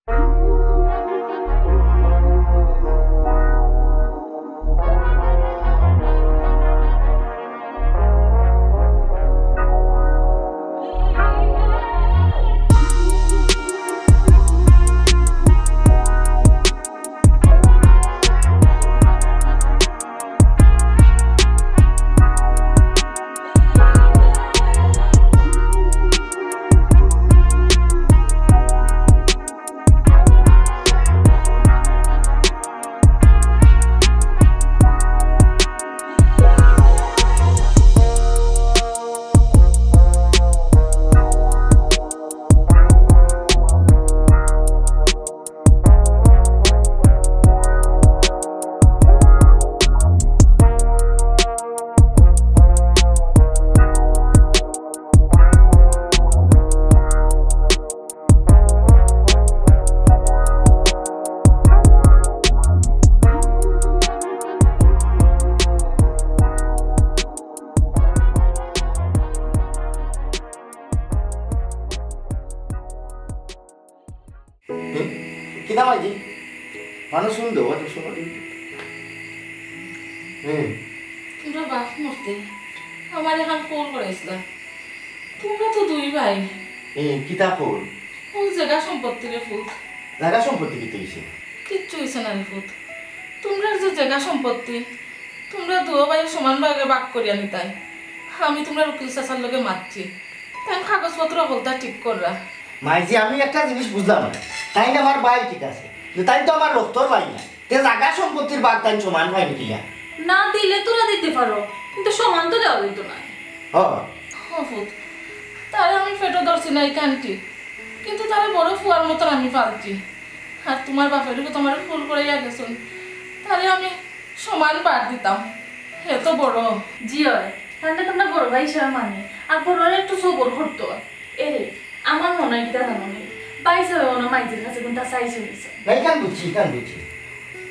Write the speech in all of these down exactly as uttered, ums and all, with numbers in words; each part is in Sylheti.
হুম? কিতা মাইজি? মানুষ শুন দেবো, তো শুনো দিন। হুম। তুমরা বাপ মরতে আমার এখান কল করাইছিলা। তুমরা তো দুই ভাই। এ, কিতা কল? ও জাগা সম্পত্তি রে পুত। জাগা সম্পত্তি কিতা অইছে? কিচ্ছু অইছে না রে পুত। তুমরার যে জাগা সম্পত্তি, তুমরা দুও ভাইয়ে সমান ভাগে ভাগ করিয়া নিতায়। আমি তুমরার উকিল চাচার লগে মাতছি। তাইন কাগজপত্র হকলতা ঠিক কররা। মাইজি, আমি একটা জিনিস বুঝলাম না। তাইন আমার ভাই ঠিক আছে, কিন্তু তাইন তো আমার রক্তর ভাই না। তে জাগা সম্পত্তির ভাগ তাইন সমান পাইন কিলা? না দিলে তোরা দিতে পারো, কিন্তু সমান তো দেওয়া যাইতো না। হ। হ পুত, তারে আমি পেটো ধরছি না, ইখান ঠিক। কিন্তু তারে বড় ফুয়ার মতন আমি পালছি। আর তুমার বাপেও তো আমারে ভুল করাইয়া গেছইন। তারে আমি সমান ভাগ দিতাম। হে তো বড়। জি অয়, তাইলে তুমরা বড় ভাই হিসাবে মানি। আর বড়রে একটু সবর করতো। এরে, আমার মনে অয় কিতা জানো নি? ভাই হিসাবে মনে অয় মাইজির কাছে কুন্তা চাইছে অইছে। না, ইখান বুঝছি, ইখান বুঝছি।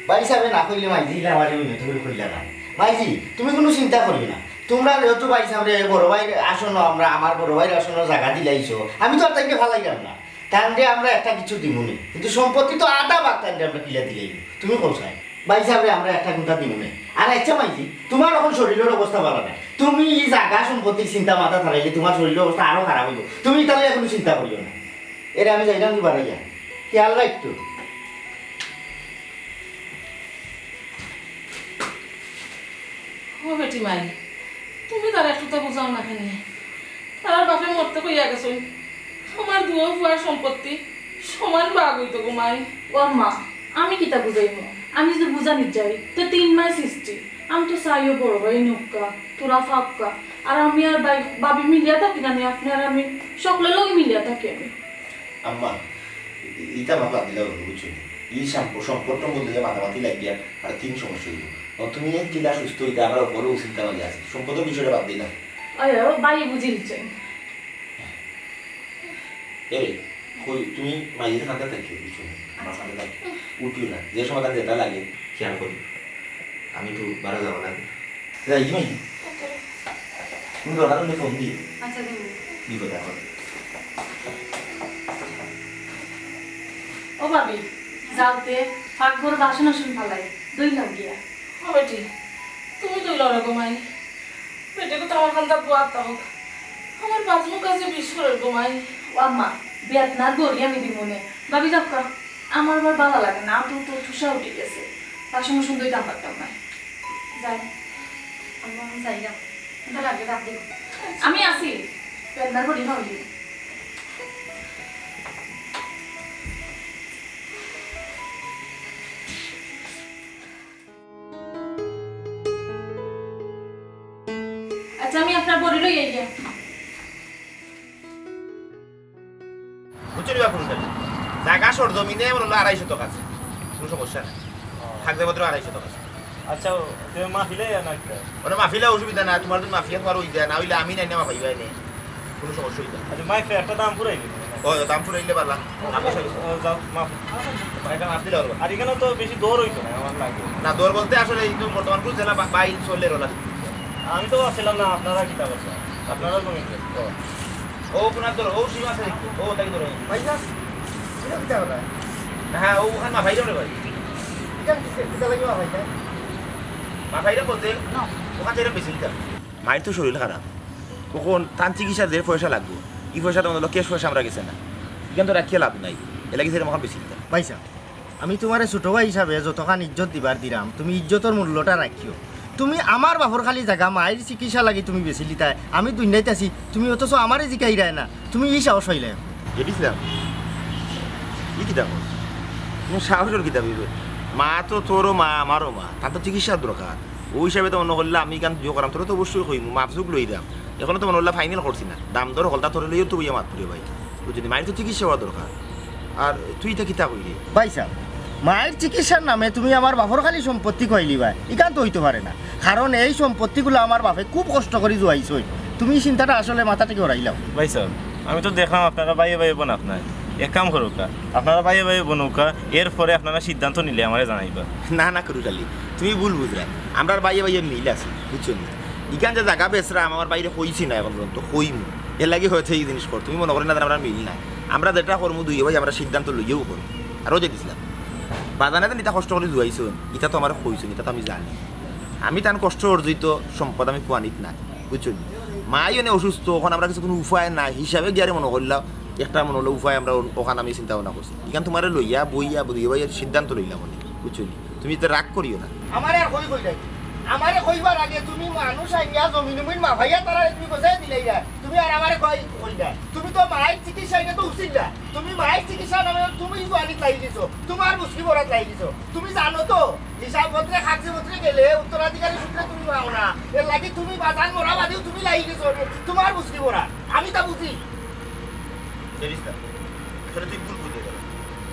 ভাই হিসাবে না কইলে মাইজি ইলা আমারে মিনতি করি কইলা না। মাইজি, তুমি কুনু চিন্তা করিও না। তুমরা যেহেতু ভাই হিসাবে বড় ভাইর আসনো, আমরা আমার বড় ভাইর আসনো জাগা দিলাইছো, আমি তো আর তাইনরে ফালাইলাম না। তানরে আমরা একটা কিছু দিমুনে, কিন্তু সম্পত্তি তো আধা ভাগ তানরে আমরা কিলা দিলাইমু। তুমি কও চাই, ভাই হিসাবে আমরা একটা কুন্তা দিমুনে। আর আচ্ছা মাইজি, তুমার অখন শরীলর অবস্থা ভালা না, তুমি ই জাগা সম্পত্তির চিন্তা মাথাত হারাইলে তুমার শরীলর অবস্থা আরো খারাপ অইবো। তুমি ইতা লইয়া কুনু চিন্তা করিও না। এরে আমি যাইরাম নি বারইয়া, খেয়াল রাখিও। ও বেটি মাই, তুমি তারে একটু তো বুঝাও না কেনে? তারার বাপে মরতে কইয়া গেছইন, আমার দুও ফুয়ার সম্পত্তি সমান ভাগ অইতো গো মাই। ও আম্মা, আমি কিতা বুঝাইমু? আমি যদি বুঝানিত যাই, তে তিন মাই সৃষ্টি। আমি তো চাইও বড় ভাই নৌকা, তোরা ফাক্কা। আর আমি আর ভাই, ভাবি মিলিয়া থাকি না নি, আপনে আর আমি সকলের লগে মিলিয়া থাকি আমি। আম্মা, ইতা বাবা দিলা অইবো, বুঝছো নি? ই সম্প-, সম্পদ টম্পদ লইয়া মাতামাতি লাগিয়া আর তিন সমস্যা অইবো। অখন তুমি কিলা সুস্থ অইতা, আমরা বড় চিন্তা মাঝে আছি। সম্পদর বিষয়টা বাদ দিলাম। আরে, ও ভাই বুঝিলছে। এরে, কই তুমি মাইজির কান্দা থাকিও, বুঝছো নি? আমার কান্দা থাকিও। উঠিও না। যে সময় তার যেটা লাগে, খেয়াল করি। আমি তো বারো যাবো না। যাই কি মাইজি? তুমি দরকার হলে ফোন দিও। আচ্ছা, দিমু। বিপদে আপদে। ও ভাবি, যাওতে পাকঘর বাসন আসন ফালাই, দই লাগিয়া। ও বেটি, তুমি দই লড়ো গো মাই। বেটি গো, তো আমার কান্দাত বওয়াত থাকো। আমার বাজমু কাছে বিষ করে গো মাই। ও আম্মা, বেদনার গড়ি আমি দিমুনে। ভাবি যাউক্কা, আমার আর ভালা লাগে না, আতো তো ঠুসা উঠি গেছে। বাসন আসন দইতাম পারতাম না। যাই, আমি অখন যাইগা। তো লাগে রাত দিব। আমি আছি। বেদনার গড়ি খাওয়াই দিব। আচ্ছা, আমি আপনার বড়ি লই আইয়া। বুঝছো নি বা কোনটা? জাগা সরজমিনে মনে হলো আড়াই শতক আছে, কোনো সমস্যা নাই। থাকতে মাত্র আড়াই শতক আছে। আচ্ছা, তুমি মাফিলে না একটা? ওরা মাফিলে অসুবিধা না, তোমার যদি মাফিয়া তোমার ওই যায়, না হইলে আমি নাই না মাফাইবা এনে। কোনো সমস্যা হইতো না। আচ্ছা, মাই ফেরটা দাম পুরাই দিন। ও, দাম পুরাইলে পারলা। আপনি সব ও, যাও, মাফ। এটা মাফ দিলে পারবা। আর এখানে তো বেশি দর হইতো না, আমার লাগে। না, দর বলতে আসলে এই তো বর্তমান কোন জেলা বা-, বাইল চলে রোলা। আমি তো ভাবছিলাম না, আপনারা কিতা করছেন? আপনারা জমি কি? ও। ও, কোনার দর, ও সীমা আছে দেখি। ও, তাই দর। ভাই সাহেব, এটা কিতা কথা? না, হ্যাঁ, ও ওখানে মাফাইরাম রে ভাই। মাফাইরাম বলতে ওখান থেকে বেশি নিতাম। মায়ের তো শরীর খারাপ, অখন তান চিকিৎসার যে পয়সা লাগবো, ই পয়সা তো আমার ক্যাশ পয়সা আমরা গেছে না, ইখান তো রাখিয়া লাভ নাই, এর লাগি সেরকম বেশি নিতাম। ভাই সাব, আমি তুমারে ছোট ভাই হিসাবে যতখান ইজ্জত দিবার দিরাম, তুমি ইজ্জতর মূল্যটা রাখিও। তুমি আমার বাপর খালি জাগা মাইর চিকিৎসা লাগি তুমি বেচিলিতায়, আমি দুনিয়াত আছি, তুমি অথচ আমারে জিকাইরায় না, তুমি ই সাহস পাইলায়? এ ইসলাম, ই কিতা কর? তুমি সাহসর কিতা পাইবে? মা তো তোরও মা, আমারও মা, তার তো চিকিৎসার দরকার। ওই হিসাবে তো মনো করলে আমি ইখান যে করাম, তোরে তো অবশ্যই কইমু, মাপজুক লইরাম। এখনো তো মনো করলে ফাইনাল করছি না, দাম দর হকলতা তোরে লইয়াউ তো বইয়া মাতমু রে ভাই। বুঝলি, মাইর তো চিকিৎসা হওয়া দরকার। আর তুই ইতা কিতা কইরে? ভাই সাব, মাইর চিকিৎসার নামে তুমি আমার বাপর খালি সম্পত্তি খুয়াইলিবায়, ইখান তো অইতো পারে না। কারণ এই সম্পত্তিগুলা আমার বাপে খুব কষ্ট করি জুয়াইছইন। তুমি ই চিন্তাটা আসলে মাথা থাকি হরাইলাও। ভাই সাব, আমি তো দেখলাম আপনারা ভাইয়ে ভাইয়ে বনাত নায়। এক কাম করউক্কা, আপনারা ভাইয়ে ভাইয়ে বনউক্কা, এরপরে আপনারা সিদ্ধান্ত নিলে আমারে জানাইবা। না, না, করুক আলী, তুমি ভুল বুঝরায়। আমরার ভাইয়ে ভাইয়ে মিল আছে, বুঝছো নি? ইখান যে জাগা বেচরাম, আমার ভাইরে কইছি না এখন পর্যন্ত, কইমু। এর লাগি হয়তো ই জিনিস কর, তুমি মনো করো না যে আমরার মিল নাই। আমরা যেটা করমু দুইও ভাই, আমরা সিদ্ধান্ত লইয়াউ করমু। আর ও যে দিছিলাম, বাজানে যেন ইতা কষ্ট করি জুয়াইছইন, ইতা তো আমারে কইছইন, ইতা তো আমি জানি। আমি তান কষ্ট অর্জিত সম্পদ আমি খুয়ানিত নাই, বুঝছো নি? মাই অনে অসুস্থ, অখন আমরা কিছু কুনু উপায় নাই হিসাবে গিয়ারে মনো করলাম, একটা মনো অইলো উপায় আমরা অ-, অখান আমি চিন্তা ভাবনা করছি। ইখান তুমারে লইয়া, বইয়া, দুইও ভাইয়ে সিদ্ধান্ত লইলাম অনে, বুঝছো নি? তুমি তো রাগ করিও না। আমারে আর কই কইলাই? আমারে কইবার আগে তুমি মানুষ আনিয়া জমিন উমিন মাফাইয়া তারারে তুমি গছাইয়া দিলাইরায়। তুমি আর আমারে কই কইলায়? তুমি তো মাইর চিকিৎসা, ইটা তো উচিত না। তুমি মাইর চিকিৎসা নামে তুমি জুয়ানিত লাগি গেছো, তুমার মুস্কি বরাত লাগি গেছো। তুমি জানো তো, হিসাব পত্রে, কাগজে পত্রে গেলে উত্তরাধিকারী সূত্রে তুমি পাও না। এর লাগি তুমি বাজান মরা বাদেউ তুমি লাগি গেছো, তুমার মুস্কি বরাত। আমি তা বুঝি। ফেরিস্তা, আসলে তুই ভুল বুঝে গেলে।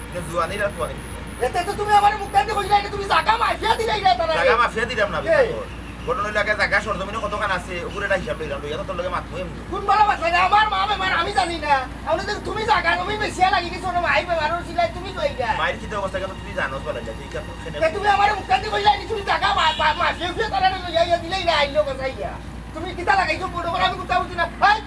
এটা জুয়ানির আর ফুয়ানির কিতা? এতে তো তুমি আমারে মুখখান দি কইলায়, ইটা তুমি জাগা মাফিয়া দিলাইরায় তারারে। জাগা মাফিয়া দিলাম না, কে? বিপদ। ঘটনা অইলো আগে জাগা সরজমিনে কতখান আছে, ওগুরে একটা হিসাব লইলাম, লইয়া তো তোর লগে মাতমু এমনি। কুন বালা বাসা রে? আমার মা বেমার, আমি জানি না। আমি তো তুমি জাগা, তুমি বেশিয়া লাগি গেছো না, মাই বেমার অইছিলা, তুমি কইলা। মাইর কিতা অবস্থা কেন তুমি জানো, চলে যায়, ঠিক আছে? এ তুমি আমারে মুখখান দি কইলায়, তুমি জাগা মা-, মা-, মাফিয়া উফিয়া তারারে লইয়া ইয়া দিলাইরায়, আইলো গছাইয়া। তুমি কিতা লাগাইছো, বড় করে আমি কুন্তা বুঝি না। এই,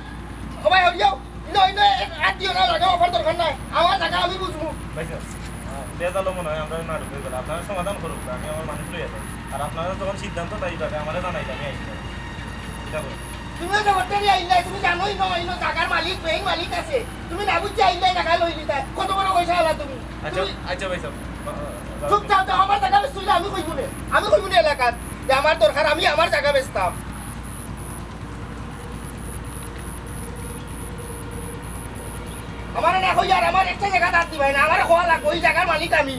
ও ভাই, হরিয়াও। ইনো, ইনো, এক হাত দিও না, জাগা আমার দরকার নাই। আমার জাগা আমি বুঝমু। ভাই সাব, আহ, বেজালো মনে হয়, আমরা নাটক হয়ে গেল। আপনারা সমাধান করুন, আমি আমার মানুষ লইয়া যাই। আর আপনারা যখন সিদ্ধান্ত তাই পাবে, আমারে জানাইলে আমি আইসি। এটা বলুন। তুমিও তো ভোটারি আইলাই, তুমি জানোই না, ইনো জাগার মালিক, মেইন মালিক আছে। তুমি না বুঝছি আইলাই, জাগা লইলিতায়। কত বড় পয়সা আলা তুমি। আচ্ছা, তুমি আচ্ছা ভাই সাব, আহ, চুপ থাও, থাও, আমার জাগা বেচছো না, আমি কইমু নে। আমি কইমু নে এলাকাত যে আমার দরকার, আমি আমার জাগা বেচতাম। আমারে না কইয়ার, আমার একটা জাগাত আত দিবায় না, আমারে কওয়া লাগবো, ই জাগার মালিক আমি।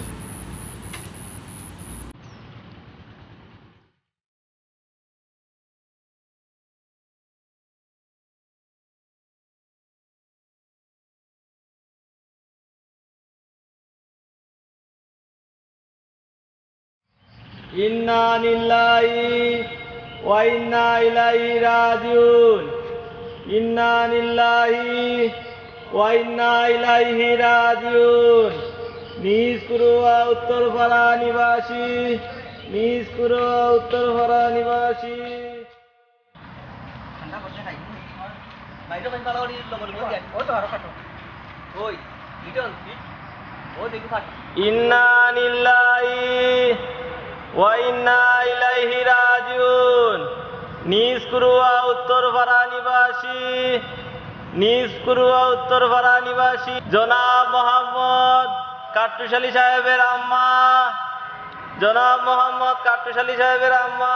ইন্না লিল্লাহি ওয়া ইন্না ইলাইহি রাজিউন। ইন্না লিল্লাহি ওয়া ইন্না ইলাইহি রাজিউন। নিজ কুরুয়া উত্তরপাড়া নিবাসী, নিজ কুরুয়া উত্তরপাড়া নিবাসী। ঠান্ডা করতে খাই। বাইরে কই পালা ওরি লগর মধ্যে। ও তো আরো কাটো। ওই, লিটন, লিট-, ও দেখি ফাট। ইন্না লিল্লাহি ওয়া ইন্না ইলাইহি রাজিউন। নিজ কুরুয়া উত্তরপাড়া নিবাসী, নিজ কুরুয়া উত্তরপাড়া নিবাসী জনাব মোহাম্মদ কাট্টুশ আলী সাহেবের আম্মা, জনাব মোহাম্মদ কাট্টুশ আলী সাহেবের আম্মা।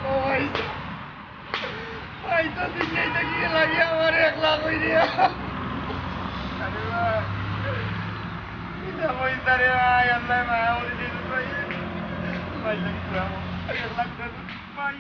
ও ভাই, ভাই তো দিন নেই দেখি লাগে আমার একলা কই দিয়া। আরে ভাই, এটা পয়সা রে ভাই, আল্লাহ ভাই, আমার দিন ভাই, ভাই লাগবে আমার, এক লাখ টাকা ভাই।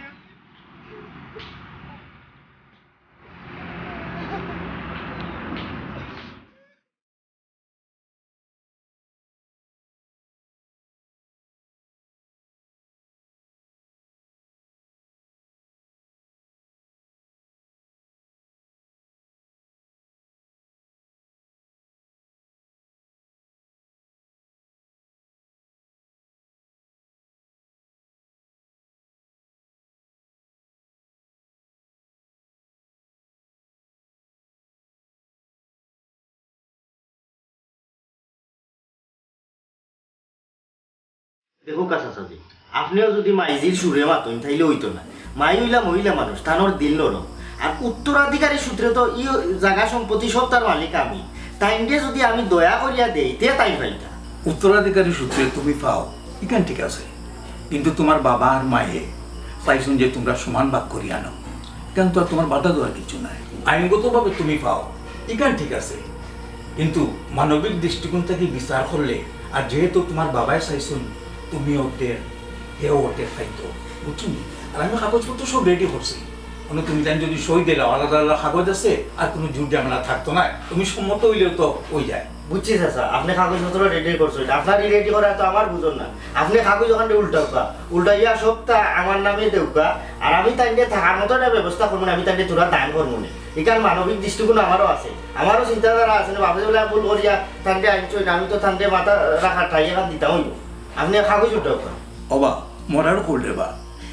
দেখউক্কা চাচাজি, আপনেও যুদি মাইজির সুরে মাতইন, তাইলে অইতো না। মাই অইলা মহিলা মানুষ, তানর দিল নরম। আর উত্তরাধিকারী সূত্রে তো ই জাগা সম্পত্তি সব তার মালিক আমি। তাইনরে যুদি আমি দয়া করিয়া দেই, তে তাইন পাইতা। উত্তরাধিকারী সূত্রে তুমি পাও, ইখান ঠিক আছে, কিন্তু তুমার বাবা আর মায়ে চাইছইন যে তুমরা সমান ভাগ করিয়া নেও, ইখান তো আর তুমার বাধা দেওয়ার কিচ্ছু নাই। আইনগতভাবে তুমি পাও, ইখান ঠিক আছে, কিন্তু মানবিক দৃষ্টিকোণ থাকি বিচার করলে, আর যেহেতু তুমার বাবায় চাইছইন তুমি অর্ধেক, হেও অর্ধেক পাইতো, বুঝছো নি? আর আমি কাগজপত্র সব রেডি করছি, মানে তুমি তাইন যুদি সই দিলাও, আলাদা আলাদা কাগজ আছে, আর কুনু জুট ঝামেলা থাকতো না, তুমি সম্মত অইলেও তো অই যায়। বুঝছি চাচা, আপনে কাগজপত্র রেডি করছইন, আপনার ই রেডি করা তো আমার বুঝন না। আপনে কাগজ ওখানে উল্টাউক্কা, উল্টাইয়া সবতা আমার নামে দেউক্কা, আর আমি তাইনরে থাকার মতো একটা ব্যবস্থা করমু নে, আমি তাইনরে থুড়া দান করমু নে। ইখান মানবিক দৃষ্টিকোণ আমারও আছে, আমারও চিন্তাধারা আছে না, বাপে বলে ভুল করিয়া তাইনরে আনছইন, আমি তো তাইনরে মাথা রাখার ঠাই এখান দিতাম অইবো। আপনে কাগজ উল্টাউক্কা। ওবা, মরার কল রে বা।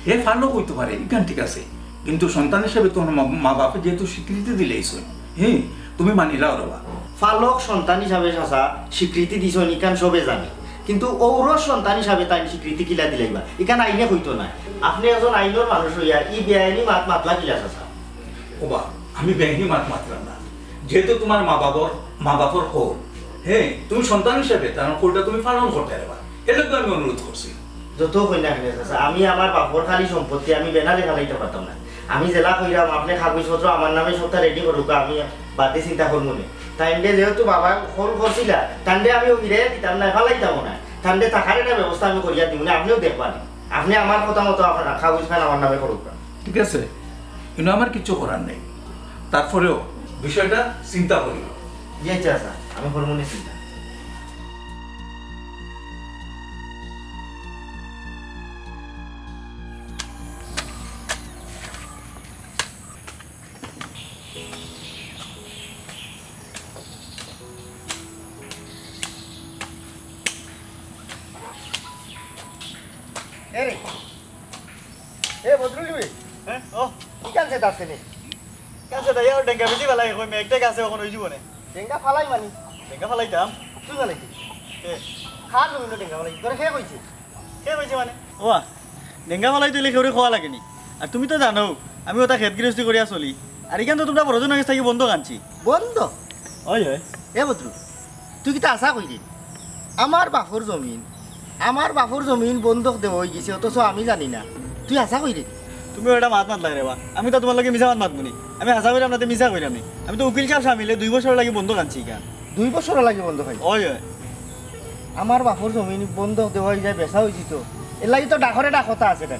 হে পালক অইতো পারে, ইখান ঠিক আছে। কিন্তু সন্তান হিসাবে তুমার মা, মা বাপে যেহেতু স্বীকৃতি দিলাইছইন, হে, তুমি মানিলাও রে বা। পালক সন্তান হিসাবে চাচা স্বীকৃতি দিছইন, ইখান সবে জানে। কিন্তু ঔরস সন্তান হিসাবে তাইন স্বীকৃতি কিলা দিলাইবা? ইখান আইনে কইতো নায়। আপনে একজন আইনর মানুষ অইয়া ই বেআইনি মাত মাতলা কিলা চাচা? ওবা, আমি বেআইনি মাত মাতরাম না। যেহেতু তুমার মা বাবার, মা বাপর কল, হে, তুমি সন্তান হিসাবে তান কলটা তুমি পালন করতায় রে বা। এর লাগি আমি অনুরোধ করছি। যত কইন না কেনে চাচা, আমি আমার বাপর খালি সম্পত্তি আমি বেনালে ফালাইতাম পারতাম না। আমি যেলা কইরাম, আপনে কাগজপত্র আমার নামে সবতা রেডি করউক্কা, আমি বাদে চিন্তা করমু নে। তাইনরে যেহেতু বাবায় কল করছিলা, তাইনরে আমি অউ ফিরাইয়া দিতাম না, ফালাইতামও না। তাইনরে থাকার একটা ব্যবস্থা আমি করিয়া দিমু নে, আপনেও দেখবা নে। আপনে আমার কথা মতো আপনার কাগজখান আমার নামে করউক্কা। ঠিক আছে, কিন্তু আমার কিচ্ছু করার নাই। তারপরেও বিষয়টা চিন্তা করি। জি আচ্ছা, আচ্ছা, আমি করমু নে চিন্তা। এ রে, এ বদরুল ভাই। হ্যাঁ, ও। ইখান যে দাস কেনে? কাছে দাইয়া ওর ডেঙ্গা বেশি ভালাই, কই মেঘ টেঘ আছে, অখন অইযিবো নে। ডেঙ্গা ফালাই মানি? ডেঙ্গা ফালাইতাম। তুই ফালাইতি? এ। কার জমিনো ডেঙ্গা ফালাই? তোরে কে কইছে? কে কইছে মানে? ওয়া, ডেঙ্গা ফালাইতে অইলে কেউরে কওয়া লাগে নি? আর তুমি তো জানো, আমি অটা খেত গিরস্তি করিয়া চলি। আর ইখান তো তুমরা বড়জনর গেছ থাকি বন্ধক আনছি। বন্ধক? অয়, অয়। এ বদরুল, তুই কিতা হাছা কইরে? আমার বাপর জমিন, আমার বাপর জমিন বন্ধক দেওয়া অইগেছে, অথচ আমি জানি না। তুই হাছা কইরে? তুমি অটা মাত মাতলায় রে বা। আমি তো তুমার লগে মিছা মাত মাতমু নি। আমি হাছা কইরাম না তে মিছা কইরাম নি। আমি তো উকিল সাব সামিলে দুই বছরর লাগি বন্ধক আনছি ইখান। দুই বছরর লাগি বন্ধক আনছো? অয়, অয়। আমার বাপর জমিন বন্ধক দেওয়া অইযায়, বেচা অইযিতো। এরলাগি তো ডাকরে ডাক কথা আছে না।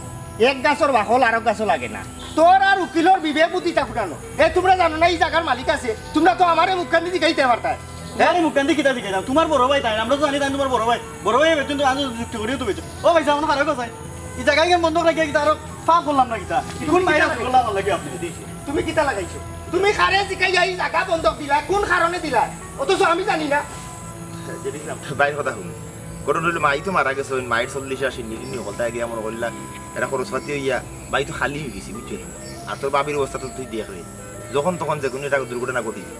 এক গাছর বাকল আরক গাছো লাগে না। তোর আর উকিলর বিবেক বুদ্ধিটা ফুটানো। এ, তুমরা জানো না ই জাগার মালিক আছে? তুমরা তো আমারে মুখখান দি জিকাইতায় পারতায়। হ্যাঁ? আরে মুখখান দি কিতা জিকাইতাম? তুমার বড় ভাই তাইন, আমরা তো জানি তাইন তুমার বড় ভাই। বড় ভাই অইবা, তুই তো আজ যুক্তি করিও তো বেচো। ও ভাই সাব, অনো খারাপ কথা। ই জাগা ইখান বন্ধক রাখিয়া কিতা আরো পাপ করলাম না কিতা? তুমি কোন কিতা মাইরা লাগি? করলাম লাগি আপনে? তুমি কিতা লাগাইছো? তুমি কারে জিকাইয়া ই জাগা বন্ধক দিলা? কোন কারণে দিলা? অথচ আমি জানি না। ভাইর কথা হুন। ঘটনা অইলো, মাই তো মারা গেছইন, মাইর চল্লিশ আর শিন্নি টিন্নি হকলতা গিয়া মনো করলা, এরা খরচপাতি অইয়া বাড়ি তো খালি অইগেছে, বুঝছো নি? আর তোর বাবির অবস্থা তো তুই দেখরে, যখন তখন যেকুনু একটা দুর্ঘটনা ঘটি যায়।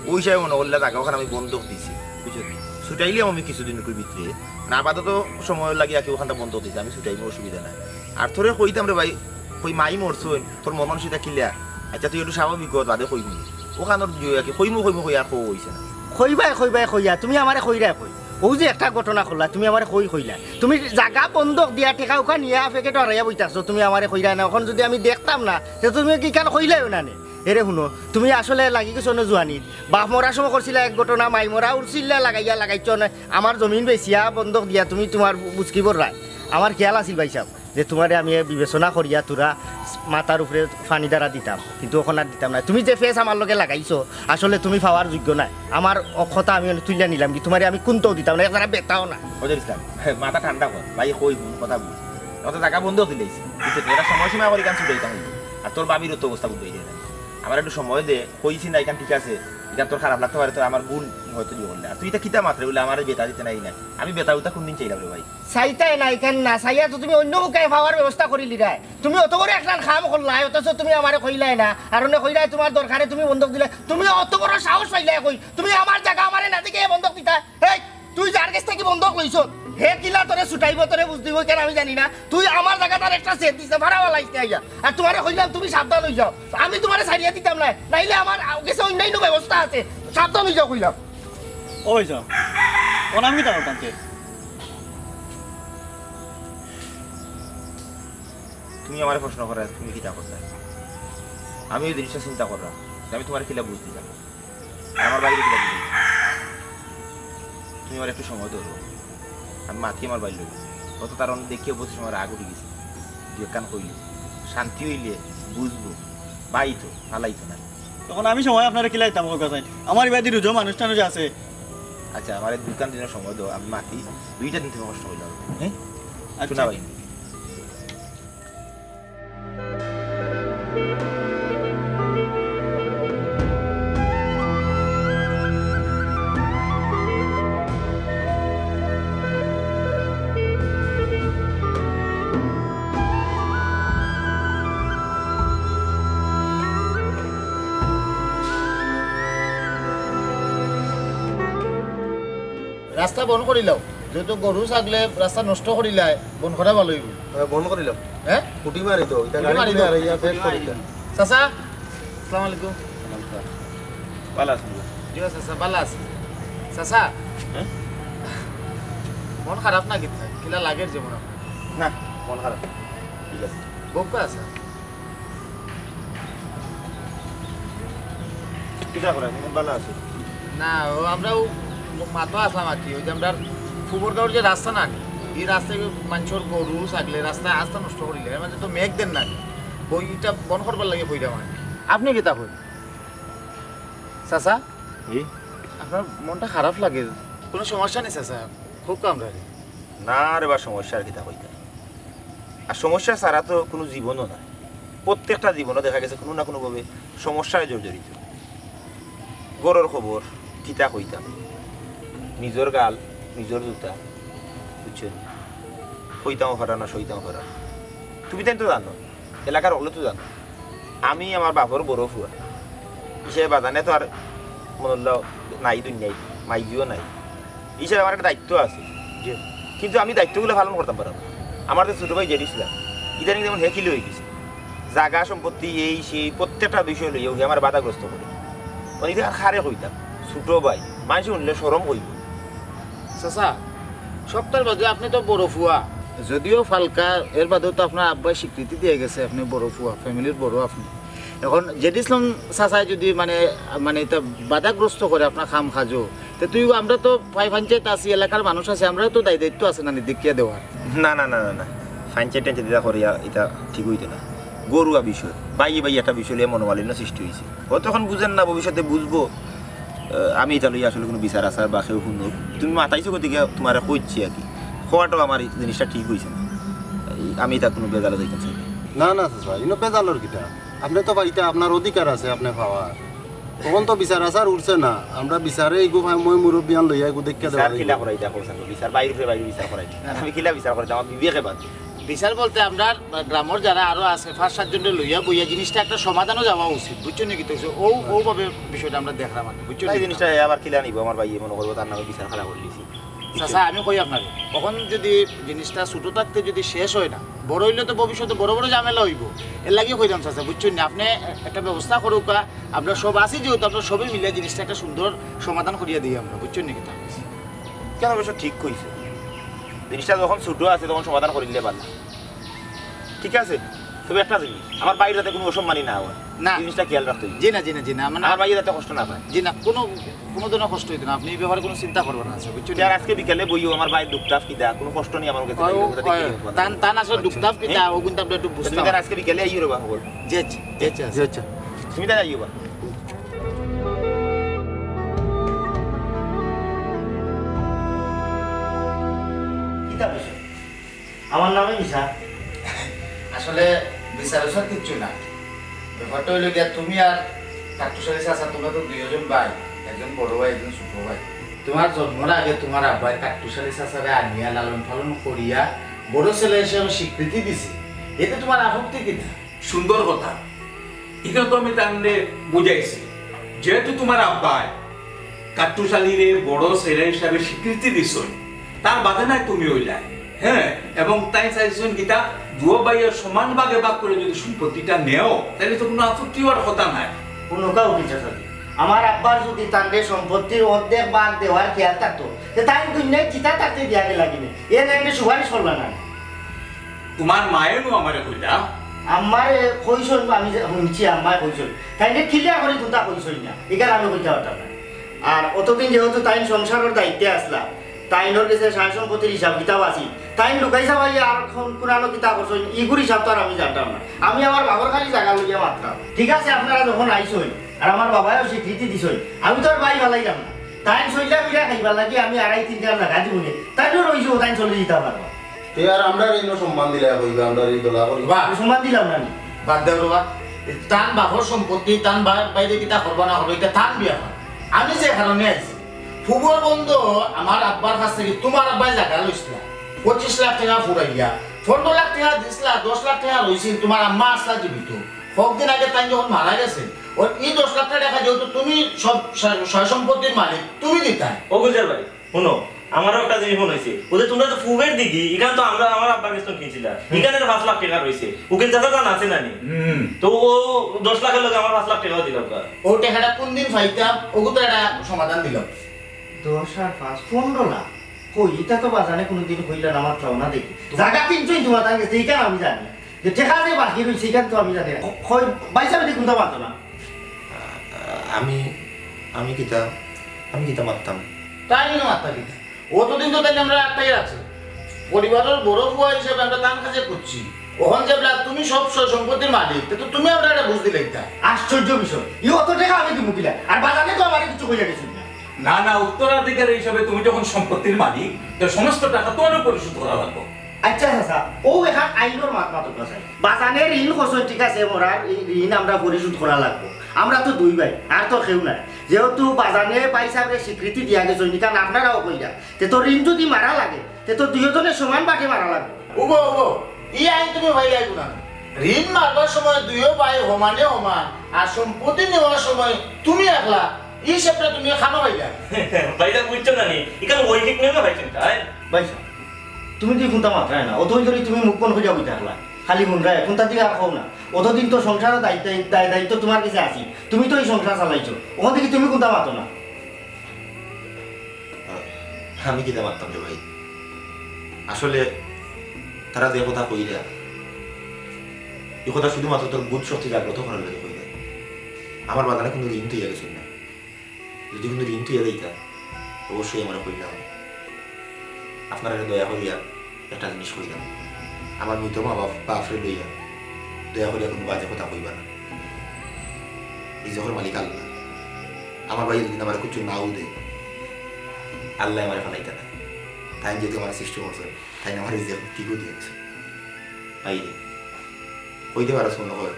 অউ হিসাবে মনো করলা জাগা অখান আমি বন্ধক দিছি, বুঝছো নি? ছুটাইলিয়াম আমি কিছুদিনর ভিতরে, মানে আপাতত সময়র লাগি আর কি অখানটা বন্ধক দিছি, আমি ছুটাইমু, অসুবিধা নাই। আর তোরে কইতাম রে ভাই, কই মাই মরছইন, তোর মন মানসিকতা কিলা? আচ্ছা, তুই একটু স্বাভাবিক হ, বাদে কইমু। অখানর দিও আর কি, কইমু, কইমু কই আর কওয়া অইছে না। কইবায়, কইবায়, কইয়া, তুমি আমারে কইরায় কই। অউ যে একটা ঘটনা করলা, তুমি আমারে কই কইলা। তুমি জাগা বন্ধক দিয়া টেকা উকা নিয়া পকেটো হারাইয়া বই থাকছো, তুমি আমারে কইরায় না। অখন যুদি আমি দেখতাম না, তে তুমি কিখান কইলায়ও না নে। এরে হুনো, তুমি আসলে লাগি গেছো অনো জুয়ানিত। বাপ মরার সময় করছিলা এক ঘটনা, মাই মরা উঠছিলা লাগাইয়া লাগাইছো না। আমার জমিন বেচিয়া বন্ধক দিয়া তুমি তুমার বুঝকি বররায়। আমার খেয়াল আছিল ভাইসাব। যে তুমারে আমি বিবেচনা করিয়া থুড়া মাথার উপরে পানি ঢালা দিতাম, কিন্তু অখন আর দিতাম না। তুমি যে ফেস আমার লগে লাগাইছো, আসলে তুমি পাওয়ার যোগ্য নায়। আমার অ-, কথা আমি অনো তুলিয়া নিলাম কি, তুমারে আমি কুন্তাও দিতাম না, এক জারা বেটাও না। হজর ইসলাম, হে, মাথা ঠান্ডা কর, ভাই, কই হুন, কথা বুঝ। অত জাগা বন্ধক দিলাইছি, বুঝছো নি? এটা সময়সীমা করি ইখান ছুটাইতাম অইবো। আর তোর বাবির তো অবস্থা বুঝবায় না। আমার একটু সময় দে, কইছি না, ইখান ঠিক আছে, ইখান তোর খারাপ লাগতে পারে, তোর আমার ভুল হয়তো জীবনে। আর তুই ইতা কিতা মাতরে বলে আমারে বেটা দিতে নাই না, আমি বেটা উতা কোনদিন চাইলাম রে ভাই? চাইতায় না, ইখান না চাইয়া তো তুমি অইন্য কুনু পাওয়ার ব্যবস্থা করিলিরায়। তুমি অত বড় একখান কাম করলায়, অথচ তুমি আমারে কইলায় না। আর অনে কইরায় তুমার দরকারে তুমি বন্ধক দিলায়। তুমি অত বড় সাহস পাইলায় কই? তুমি আমার জাগা আমারে না জিকাইয়া বন্ধক দিতায়? এই, তুই যার গেছ থাকি বন্ধক লইছস, হে কিলা তোরে ছুটাইবো, তোরে বুঝ দিবো কেন আমি জানি না। তুই আমার জাগাত আর একটা সেট দিছে, ভাড়া বালাইস না আইয়া। আর তুমারে কইলাম তুমি সাবধান অই যাও, আমি তুমারে ছাড়িয়া দিতাম না, নাইলে আমার গেছে অন্যান্য ব্যবস্থা আছে। সাবধান অই যাও কইলাম। ওই যাও, ও নাম কিতা করতাম কে? তুমি আমারে প্রশ্ন করায় তুমি কিতা করতায়? আমি ওই জিনিসটা চিন্তা করলাম যে আমি তুমারে কিলা বুঝ দিতাম, আর আমার বাইরে কিলা বুঝ দিতাম। তুমি আমার একটু সময় দেও। আমি মাতি আমার বাইর লগে। অত তার অনেক দেখিয়া বুঝছি আমার রাগ উঠি গেছে। দুই একখান কইলে শান্তি অইলে বুঝবো। বাই তো, ফালাই তো না। তখন আমি সময় আপনারে কিলা দিতাম কউক্কা চাই? আমার ইবাদি রুজো মানুষ টানুষ আছে। আচ্ছা, আমার দুইখান দিনের সময় দেও, আমি মাতি। দুইটা দিন তুমি কষ্ট অইলাম, হ্যাঁ? আচ্ছা। শোনা ভাই। রাস্তা বন্ধ করিলাও, যেহেতু গরু ছাগলে রাস্তা নষ্ট করিলায়, বন্ধ করা ভালো অইবো। হ্যাঁ, বন্ধ করিলাও। হ্যাঁ? খুঁটি মারি দাও, ইটা খুঁটি গাড়ি মারি খুলে দাও। আর ইয়া বের করি দাও। চাচা, আসসালামু আলাইকুম। ভালা আছইন? জি চাচা, ভালা আছি। চাচা, হ্যাঁ? মন খারাপ না কিতা? কিলা লাগের যে মন আপনার? না, মন খারাপ না। ঠিক আছে। বউক্কা আছে? কিতা করেন? মন ভালা আছে? না, ও আমরাও মাতো আসলাম আর কি। ওই যে আমরার ফুবরগাঁওর যে রাস্তা না, এই রাস্তায় মানষর গরু, ছাগলে রাস্তা আস্তা নষ্ট করিলে। এর মাঝে তো মেঘ দের না। বই ইটা বন্ধ করবার লাগি কইরাম আর কি। আপনে কিতা কইন? চাচা, জি? আপনার মনটা খারাপ লাগে? কোনো সমস্যা নেই চাচা, খুব কাম লাগে। না রে বা, সমস্যার কিতা কইতা? আর সমস্যা ছাড়া তো কোনো জীবনও নাই। প্রত্যেকটা জীবনও দেখা গেছে কোনো না কোনোভাবে সমস্যায় জর্জরিত। ঘরর খবর কিতা কইতাম, নিজর গাল, নিজর জুতা, বুঝছো নি? কইতামও পারা না, সইতামও পারা না। তুমি তাইন তো জানো, এলাকার হকলে তো জানো, আমি আমার বাপর বড় ফুয়া। ইসে বাজানে তো আর মনল্লা নাই দুনিয়ায়, মাইজিও নাই। ইসে আমার একটা দায়িত্ব আছে। জি। কিন্তু আমি দায়িত্বগুলো পালন করতাম পারলাম না। আমার যে ছোট ভাই জেড ইসলাম, ইদানিং যেমন হেকিল হয়ে গেছে, জাগা সম্পত্তি এই সেই প্রত্যেকটা বিষয় লইয়াও হে আমার বাধাগ্রস্ত করে। মানে, ইটা আর কারে কইতাম, ছোট ভাই, মানুষ শুনলে শরম হইব। চাচা, সবটার বাদে আপনি তো বড় ফুয়া। যদিও ফালকা, এর বাদেও তো আপনার আব্বাই স্বীকৃতি দিয়ে গেছে আপনি বড় ফুয়া, ফ্যামিলির বড় আপনি। এখন জেড ইসলাম চাচায় যদি মানে, মানে এটা বাধাগ্রস্ত করে আপনার কাম কাজও, তে তুই আমরা তো পাই পঞ্চায়েত আছি, এলাকার মানুষ আছে, আমরাও তো দায় দায়িত্ব আছে না নি দেখিয়া দেওয়ার। না, না, না, না, না। ফাইন চাইটা যেটা করিয়া, এটা ঠিক হইতো না। গরুয়া বিষয়, বাইয়ে বাইয়ে একটা বিষয় লইয়া মনোমালিন্য সৃষ্টি হইছে। ও তখন বুঝেন না, ভবিষ্যতে বুঝবো। আহ, আমি এটা লইয়া আসলে কোনো বিচার আচার বা কেউ শুনুক। তুমি মাতাইছো গতিকে তোমারে কইছি আর কি। খোয়াটাও আমার এই জিনিসটা ঠিক হইছে না। এই, আমি এটা কোনো বেজালে যাইতাম চাই না। না, না, চাচা, ইনো বেজালর কিতা? আপনি তো পাইতা, আপনার অধিকার আছে, আপনি পাওয়ার। তখন তো বিচার আচার উঠছে না, আমরা বিচারে এগু ভাই মই মুরব্বিয়ান লইয়া এগু দেখিয়া দেওয়া বিচার লাগবো। কিলা করাই দেখো, বিচার বাইরে উপরে বাইরে বিচার করাই। আমি কিলা বিচার করাই, আমার বিবেকে বাদ। বিচার বলতে আমরা গ্রামর যারা আরো আছে, পাঁচ সাত জনরে লইয়া বইয়া জিনিসটা একটা সমাধানও যাওয়া উচিত, বুঝছো নি কিতা? ও, ওভাবে বিষয়টা আমরা দেখলাম আর কি, বুঝছো নি এই কিতা? জিনিসটা আবার কিলা নিব, আমার ভাই মনে করবো তার নামে বিচার খারাপ করে দিছি। চাচা, আমি কই আপনারে, এখন যদি জিনিসটা ছোট থাকতে যদি শেষ হয় না, বড় হইলে তো ভবিষ্যতে বড় বড় ঝামেলা হইব। এর লাগি কইলাম চাচা, বুঝছেন না? আপনি একটা ব্যবস্থা করুকা, আমরা সব আছি যেহেতু, আমরা সবাই মিলে জিনিসটা একটা সুন্দর সমাধান করিয়া দিই আমরা, বুঝছেন নাকি? তার কাছে কেন অবশ্য ঠিক কইছে, জিনিসটা যখন ছোট আছে তখন সমাধান করিলে ভালো। ঠিক আছে, তবে একটা জিনিস, আমার বাইরে যাতে কোনো অসম্মানী না হয়, না। এই জিনিসটা খেয়াল রাখতে হইবে। জি না, জি না, জি না, মানে আমার বাইরে যাতে কষ্ট না পায়। জি না, কোনো, কোনো ধরনের কষ্ট হইতো না, আপনি এই ব্যাপারে কোনো চিন্তা করবেন না, আচ্ছা, বুঝছেন? আর আজকে বিকালে বইও আমার বাইরে দুঃখ দাফ কিতা, কোনো কষ্ট নেই আমার কাছে, ও, বাইরে যাতে হয়। খেয়ে উঠবো। তান, তান আসলে হ্যাঁ? দুঃখ দাফ কিতা, হ্যাঁ? ওগুন তো আমরা একটু তো বুঝতাম। তুমি তার আজকে বিকালে আইও রে বাবা, বল। জি, আচ্ছা, জি, আচ্ছা, জি, আচ্ছা। তুমি তাই আইও বা। কিতা বিষয়? আমার নামে বিচার? আসলে বিচার উচার কিচ্ছু না। ব্যাপারটা হইল গিয়া, তুমি আর কাট্টুশালী চাচা, তোমরা তো দুইজন ভাই, একজন বড় ভাই, একজন ছোট ভাই। তোমার জন্মর আগে তোমার আব্বাই কাট্টুশালী চাচারে আনিয়া লালন পালন করিয়া বড় ছেলে হিসেবে স্বীকৃতি দিছে, এতে তোমার আপত্তি কিতা? সুন্দর কথা। ইখান তো আমি তানরে বুঝাইছি, যেহেতু তোমার আব্বায় কাট্টুশালীরে বড় ছেলে হিসাবে স্বীকৃতি দিছইন, তার বাদে নায় তুমি অইলায়। হ্যাঁ, এবং তাইন চাইছইন কিতা, দুইও ভাইয়ে সমান ভাগে ভাগ করি যদি সম্পত্তিটা নেও, তাইলে তো কুনু আপত্তি অওয়ার কথা নায়। কুনু কাউ কিতা চাচা, আমার আব্বার যদি তানরে সম্পত্তির অর্ধেক ভাগ দেওয়ার খেয়াল থাকতো, তে তাইন দুইনায় জিতা থাকতে দিয়া গেলা কিনে, এর একটা সুপারিশ করলা না। তুমার মায়ে নু আমারে কইলা। আম্মারে কইছইন, আমি যে হুনছি আম্মায় কইছইন, তাইন clear করি কুনতা কইছইন না, ইখান আমি কইতাম পারতাম না। আর অতদিন যেহেতু তাইন সংসারর দায়িত্বে আছলা, তাইনর গেছে সয় সম্পত্তির হিসাব কিতাব আছিল, তাইন লুকাই চাবাই আর কুন-, কুনানো কিতা করছইন, ইগুর হিসাব তো আর আমি জানতাম না। আমি আমার বাবার খালি জাগা লইয়া মাতরাম। ঠিক আছে, আপনারা যখন আইছইন, আর আমার বাবায়ও স্বীকৃতি দিছইন, আমি তো আর বাই ফালাইলাম না। তাইন চইলা ফিরা খাইবার লাগি আমি আড়াই তিন কার জাগা দিমুনে, তাইনও রইছো, তাইন চলে যিতা পারবা। তে আর আমরার ইনো সম্মান দিলা কইবা, আমরার ই দলা করিবা। সম্মান দিলাম না নি? বাদ দেও রে বা। তান বাপর সম্পত্তি, তান বা-, বাইরে কিতা করবা না করবা, ইটা তান ব্যাপার। আমি যে কারণে আইছি, ফুবর বন্ধ আমার আব্বার কাছ থাকি তুমার আব্বায় জাগা লইছলা, পঁচিশ লাখ টেকা ফুরাইয়া, পনরো লাখ টেকা দিছলা, দশ লাখ টেকা রইছিল, তুমার আম্মা আছলা জীবিত। কতদিন আগে তাইন যখন মারা গেছে, ওই ই দশ লাখ টেকা যেহেতু তুমি সব সয়, সয় সম্পত্তির মালিক, তুমি দিতায়। ও গুলজার ভাই, হুনো, আমারও একটা জিনিস মনে অইছে। ও যে তুমরা তো ফুবের দিঘি, ইখান তো আমরা আমার আব্বার গেছ থনে কিনছিলা। হুম। ইখানর পাঁচ লাখ টেকা রইছে। উকিল চাচা জান আছে না নি? হুম। তো ও দশ লাখর লগে আমার পাঁচ লাখ টেকাও দিলাউক্কা। ও টেকাটা কুনদিন পাইতাম, ওগু তো একটা সমাধান দিলাম। দশ আর পাঁচ, পনরো লাখ। কই, ইটা তো বাজানে কুনুদিন কইলা না, মাতরাও না দেখি। জাগা কিনছইন তুমরা তান গেছে, ইখান আমি জানি। যে টেকা যে বাকি রইছে, ইখান তো আমি জানি না। কই, ভাইসাব, ইদি কুনতা মাতো না? আমি, আমি কিতা, আমি কিতা মাততাম? তাইন ইনো মাততা কিতা? অতদিন তো তাইন আমরারে আটকাইয়া রাখছে। পরিবারর বড় ফুয়া হিসাবে আমরা তান কাছে করছি। অখন যেবলা তুমি সব সয় সম্পত্তির মালিক, তে তো তুমি আমরারে ইটা বুঝ দিলাইতা। আশ্চর্য বিষয়, ই অত টেকা আমি দিমু কিলা? আর বাজানে তো আমারে কিচ্ছু কইয়া গেছইন না। না, না, উত্তরাধিকারী হিসাবে তুমি যখন সম্পত্তির মালিক, তো সমস্ত টেকা তুমারও পরিশোধ করা লাগবো। আচ্ছা চাচা, অউ এখান আইনর মাত মাতুক্কা চাই। বাজানে ঋণ করছইন, ঠিক আছে, মরার ই ঋণ আমরা পরিশোধ করা লাগবো। আমরা তো দুই ভাই, আর তো কেউ নাই। যেহেতু বাজানে ভাইসাবরে স্বীকৃতি দিয়া গেছইন, ইখান আপনারাও কইরা, তে তো ঋণ যদি মারা লাগে, তে তো দুইওজনে সমান ভাগে মারা লাগবো। উবো, উবো, ই আইন তুমি পাইলায় কুনানো? ঋণ মারবার সময় দুইও ভাই সমানে সমান, আর সম্পত্তি নেওয়ার সময় তুমি একলা, ই হিসাবটা তুমি কানো পাইলায়? ভাইসাব, বুঝছো না নি? ইখান মৌখিক নিয়মে পাইছইন তাই। ভাইসাব, তুমি তো কুনতা মাতরায় না, অতই করি তুমি মুখ বন্ধ করিয়া বই থাকলায়, খালি হুনরায়, কুনতা দি আর কও না। অতদিন তো সংসারর দায়-, দায়-, দায়-দায়িত্ব তুমার গেছে আছিল, তুমি তো ই সংসার চালাইছো, অখন থাকি তুমি কুনতা মাতো না। আমি কিতা মাততাম রে ভাই? আসলে তারা যে কথা কইরা, ই কথা শুধুমাত্র তোর বোধ শক্তি জাগ্রত করার লাগি কইরা। আমার বাজানে কুনু ঋণ থইয়া গেছইন না। যদি কুনু ঋণ থইয়া যাইতা, অবশ্যই আমারে কইলা অইতো। আপনারারে দয়া করিয়া একটা জিনিস কইরাম, আমার মৃত মা বাপ, বাপরে লইয়া দয়া করিয়া কুনু বাজে কথা কইবা না। রিজকর মালিক আল্লাহ। আমার ভাইয়ে যদি আমারে কিচ্ছু নাও দেয়, আল্লায় আমারে ফালাইতা নায়। তাইন যেহেতু আমারে সৃষ্টি করছইন, তাইন আমারে রিজক ঠিকউ দিয়া গেছইন। ভাইরে, কইতে পারস মনে কয়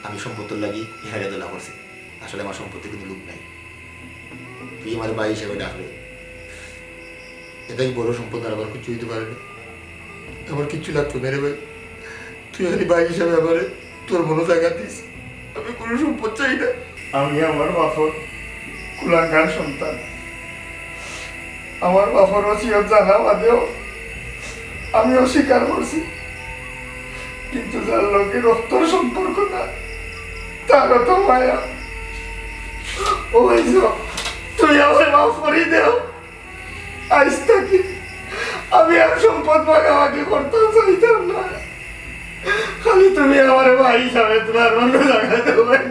আমি সম্পত্তির লাগি এর আগে দলা করছি। আসলে আমার সম্পত্তির কুনু লোভ নাই। তুই আমারে ভাই হিসাবে ডাকরে, এটাই বড় সম্পদ, আর আমার কিচ্ছু অইতে পারে না। আমার কিচ্ছু লাগতো না রে ভাই, তুই খালি ভাই হিসাবে আমারে তোর মনো জাগা দিস, আমি কুনু সম্পদ চাই না। আমি আমার বাপর কুলাঙ্গার সন্তান, আমার বাপর ওসিয়ত জানা বাদেও আমি অস্বীকার করছি, কিন্তু যার লগে রক্তর সম্পর্ক না, তারও তো মায়া। ও ভাই, তুমি আমারে মাফ করি দেও। আইজ থাকি আমি আর সম্পদ ভাগাভাগি করতাম চাইতাম না। খালি তুমি আমারে ভাই হিসাবে তুমার মনো জাগা দেও ভাই।